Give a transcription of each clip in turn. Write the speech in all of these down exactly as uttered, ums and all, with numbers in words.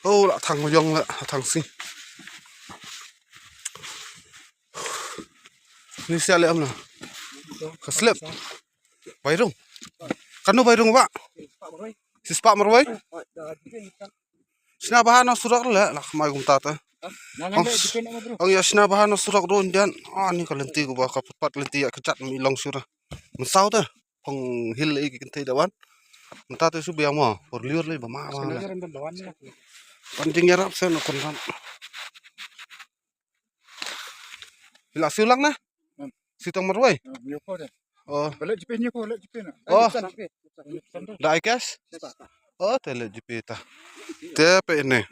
Oh, la thang yong la thang si. Ni sia le am la. Ka slep. Bai rung. Kanu bai rung ba. Sispa marwai. Sna baha na surok le la khamai kumta ta. Ong ong ya sna baha na surok ron jan. Ah, ni ka lenti ku ba ka pat lenti ya kechat mi long sura. Mensau ta. Pong hil i ki kenti dawan. Menta tu su biang mo. Por liur le ba ma ba. Pan jing yarap sen kon ran. Ila siulang na. Sitang marwai. Oh. Oh. Da ai cash. Oh, te le jipi ta. Te pe ne.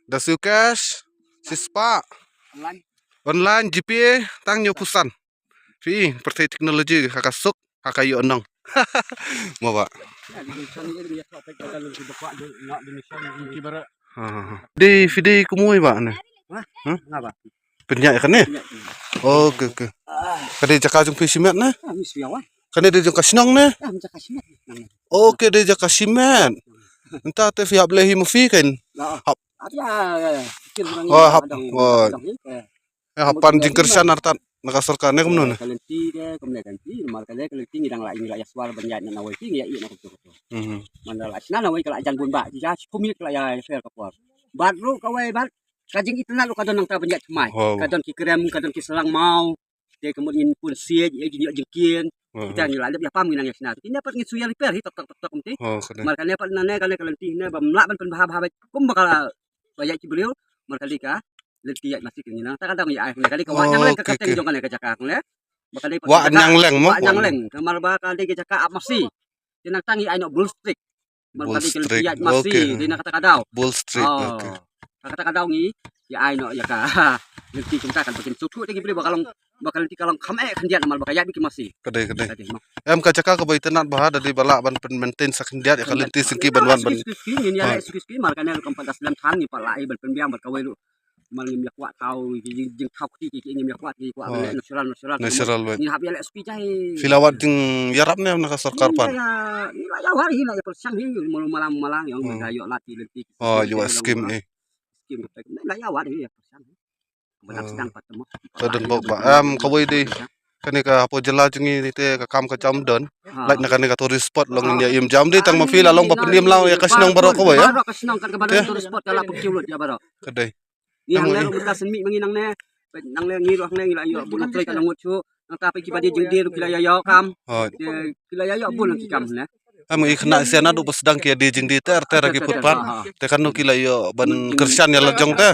Da siu cash. Sispa. Online jipi tang nyu pusan. Fi pyrthei teknologi ha ka suk ha ka yu nong. Mo ba. Di fi di kumui ba ne. Pynyak ka ne. Okay, okay. Ka di jaka jong phi simet ne. Ka ne di jong ka shnong ne. Okay, di jaka simet. Enta te fi hap le hi mo fi kan. Hap. Oh, hap. Oh. Ya, hapan jingkyrshan artat na ka sorkar ne kumno ne. Ka lenti de kumne kan ti mar ka le ka lenti ngi dang la ngi la ya swar ban ya na wai ti ngi ya i na kumto kumto. Man la sna na wai ka la jan bun ba ja kum ka la ya fair ka por. Bad ru ka wai bad ka jing itna ru ka don nang ta ban ya tmai. Ka don ki krem ka don ki selang mau. Te ka mut ngin pun siej e jing ya jingkien. Kita ngi la dep ya pam ngi nang ya sna. Kine pat ngi su ya repair hi tok tok tok tok kumti. Mar ka ne pat na ne ka ne ka lenti ne ba mla ban pynbha bha kum ba ka la ba ya ki briew mar ka di ka lenti ya masih kini nang ta ka dang ya ai ka di ka wa nyang leng ka kyrteng jong ka ne ka jaka ne ba ka di wa nyang leng mo wa nyang leng mar ba ka di ka jaka ap masih. Ki nang tang ya ai no bull street mar ka di ka lenti ya masih di na kata ka daw bull street. Kata ka daw ngi ya ai no ya ka lenti kumta kan bakin suku te ki briew ba ka long ba ka lenti ka long kham eh khyndiat namar ba ka ya bi ki masih. Ka dei ka dei. Em ka jaka ka bai tenat ba da dei ba lah ban pyn maintain sa khyndiat ya ka lenti singki ban wan ban. Ngi ya le suki suki mar ka ne kam pa das lem than ngi pa la ai ban pynbiang bad ka wei lu. Mar ngim ya kwah tau ki jing tau ki ki ngim ya kwah ki kwah le natural natural. Natural wei. Ngi hap ya le suki jai. Filawat jing yarap ne na ka sorkar pan. Ngi la ya war hi la ya persiang hi malu malang malang yang da yo lati lenti. Oh, yo skim eh. Skim la ya war hi ya persiang. Ka don bok ba am ka wei dei kane ka hapoh jylla jong ngi te ka kam ka jam don. Lait na kane ka tourist spot long ngi im jam dei tang ma phi la long ba pynim lang ya ka shnong baroh ka wei ya. Baroh ka shnong ka baroh tourist spot ka la pung kiu lut ya baroh. Ka dei. Ngi hang le ruh mynta sen mih ma ngi nangne. Nangne ngi ruh hangne ngi la ïoh bun trei ka ngut shu. Nangta peit kiba die jingdie ruh ki la ïoh ïoh kam. Ki la ïoh ïoh bun ki kam ne. Em i khynnah sia naduh ba sdang ki die jingdie ter ter ki put pat. Te kano ki la ïoh ban kyrshan ïa la jong te.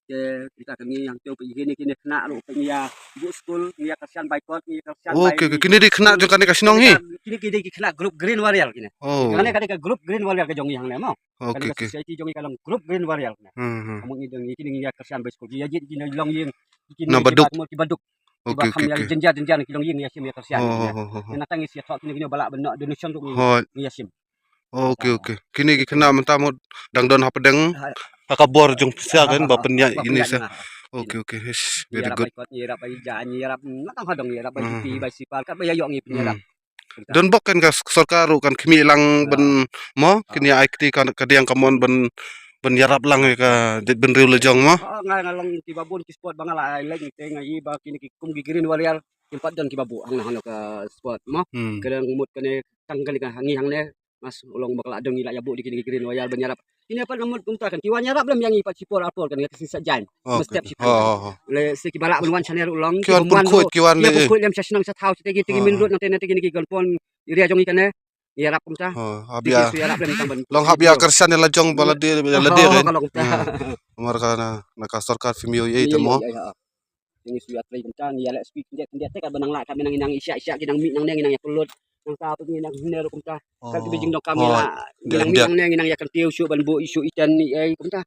Te kita ka ngi hangto peit kine kine khynnah ruh peit ngi ïa buh skul ngi ïa kyrshan baikot ngi ïa kyrshan. Okay, okay. Kine dei khynnah jong kane ka shnong hi. Kine ki dei ki khynnah group Green Warrior kine. Kane ka dei ka group Green Warrior ka jong ngi hangne mo. Okay, okay. Society jong ngi ka long group Green Warrior. Hmm, hmm. Among ngi dong ngi kine ngi ïa kyrshan bai skul. Ki ïa jit kine long ïing. Kine na baduk. Ki baduk. Okay, okay, okay. Jenjar jenjar ki long ïing ïa shim ïa kyrshan. Oh, oh, oh. Ngi na tang ngi sia thok kine kine ba lah ban donation ruh ngi ïa shim. Okay, okay. Kine ki khynnah mynta mut dang don hapdeng. Ha ka bor jong pisa kan ba pynïaid kine sa. Okay, okay. Yes, very good. Ngi rap bai ja ngi rap na tang hadong ngi rap bai pi bai sipar kat bai ïa ïoh ngi pynïarap. Don bok kan ka sorkar ruh kan khmih lang ban mo kin ïa ai kti ka diang ka mon ban ban ïarap lang ïa ka jaitbynriew la jong mo. Nga nga long kiba bun ki sport ba nga la ai leng te nga i ba kine ki kum ki Green Warrior kim pat don kiba buh hang hang ka sport mo. Ka dang mut kane tang kane ka hangi hangne mas u long ba ka la dong i la ïa buh di kine ki Green Warrior ban ïarap. Kine pat nga mut kumta kan ki wan ïarap lem ïa ngi pat shipor arpor kan ka sin sa jain. Mestep shipor. Le se kiba lah ban wan shane ruh long kiba wan ruh kiba wan lem sha shnong sha thaw shi tegi tegi min rut nangte nangte kine ki gonpon area jong i kane ïarap kumta. Hap ïa long hap ïa kyrshan ïa la jong ba la dei la dei kan. Namar ka na ka sorkar phim ïoh ïa ita mo. Ngi shu ïa trei kumta ngi ïa leh spi khyndiat khyndiat te ka ba nang lah ka ba nang nang isha isha ki nang mih nang ne ngi nang ïa pynlut nang ta ngi nang hynne ruh kumta. Ka ki bijing dong kam ïa ngi nang mih nang ne ngi nang ïa kyntiew shu ban buh issue iten ni ei kumta.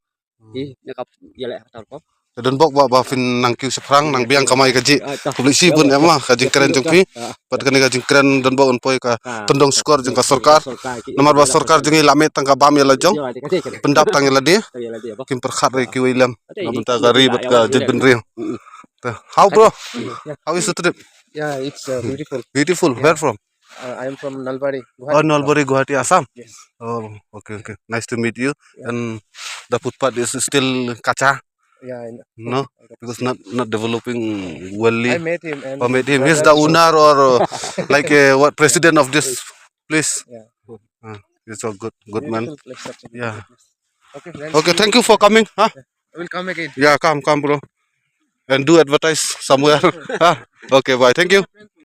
Ih ne ka ïa leh ha ta rukom. Don bok ba ba phin nang kiew shaphrang nang biang kamai ka ji. Khublei shibun em ma ka jingkren jong phi. Pat kane ka jingkren don bok un poi ka pyndong shukor jong ka sorkar. Namar ba sorkar jong ngi la mih tang ka bam ïa la jong. Pyndap tang ïa la dei. Kim pyrkhat re kiwei lem. Na bynta ka ri bad ka jaitbynriew. How bro? How is the trip? Yeah, it's uh, beautiful. Beautiful. Where from? Uh, I am from Nalbari, Oh, Guwahati. Nalbari, Guwahati, Assam. Yes. Oh, okay, okay. Nice to meet you. Yeah. And the footpath is still kacha, Yeah, I know. No? Because not not developing I well. Met him and Or met him. brother He's the also. Owner or uh, like uh, what, president of this place. Yeah. Uh, he's a good good man. Beautiful place, such a beautiful Yeah. Place. Okay, friends. Okay, thank you for coming. Huh? I will come again. Yeah, come, come, bro. And do advertise somewhere. Huh? Okay, bye. Thank you.